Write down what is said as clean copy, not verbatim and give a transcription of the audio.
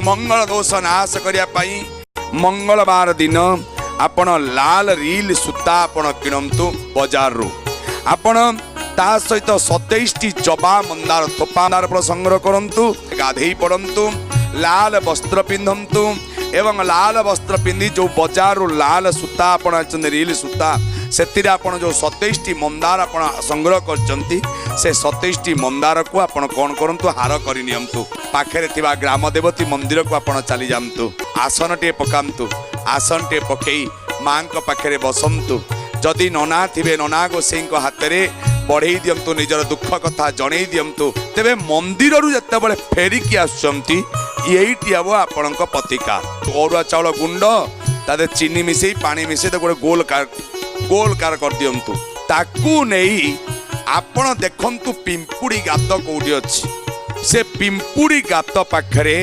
ମଙ୍ଗଳ ଦୋଷ ନାଶ କରିବା ପାଇଁ ମଙ୍ଗଳବାର ଦିନ ଆପଣ ଲାଲ ରିଲ୍ ସୂତା ଆପଣ କିଣନ୍ତୁ ବଜାରରୁ। ଆପଣ ତା ସହିତ 27ଟି ଜବା ମନ୍ଦାର, ଥୋପା ମନ୍ଦାର ଫଳ ସଂଗ୍ରହ କରନ୍ତୁ। ଗାଧେଇ ପଡ଼ନ୍ତୁ, ଲାଲ ବସ୍ତ୍ର ପିନ୍ଧନ୍ତୁ ଏବଂ ଲାଲ ବସ୍ତ୍ର ପିନ୍ଧି ଯେଉଁ ବଜାରରୁ ଲାଲ ସୂତା ଆପଣ ଆଣିଛନ୍ତି, ରିଲ୍ ସୂତା, ସେଥିରେ ଆପଣ ଯେଉଁ 27ଟି ମନ୍ଦାର ଆପଣ ସଂଗ୍ରହ କରିଛନ୍ତି, ସେ 27ଟି ମନ୍ଦାରକୁ ଆପଣ କ'ଣ କରନ୍ତୁ? ହାର କରି ନିଅନ୍ତୁ। ପାଖରେ ଥିବା ଗ୍ରାମ ଦେବତୀ ମନ୍ଦିରକୁ ଆପଣ ଚାଲିଯାଆନ୍ତୁ। ଆସନଟିଏ ପକାନ୍ତୁ। ଆସନଟିଏ ପକେଇ ମାଙ୍କ ପାଖରେ ବସନ୍ତୁ। ଯଦି ନନା ଥିବେ, ନନା ଗୋସେଇଙ୍କ ହାତରେ ବଢ଼େଇ ଦିଅନ୍ତୁ, ନିଜର ଦୁଃଖ କଥା ଜଣେଇ ଦିଅନ୍ତୁ। ତେବେ ମନ୍ଦିରରୁ ଯେତେବେଳେ ଫେରିକି ଆସୁଛନ୍ତି, ଏଇଠି ହେବ ଆପଣଙ୍କ ପ୍ରତିକାର। ଅରୁଆ ଚାଉଳ ଗୁଣ୍ଡ, ତା ଦେହରେ ଚିନି ମିଶେଇ, ପାଣି ମିଶେଇ ତାକୁ ଗୋଟେ ଗୋଲ କାର କରିଦିଅନ୍ତୁ। ତାକୁ ନେଇ ଆପଣ ଦେଖନ୍ତୁ ପିମ୍ପୁଡ଼ି ଗାତ କୋଉଠି ଅଛି। ସେ ପିମ୍ପୁଡ଼ି ଗାତ ପାଖରେ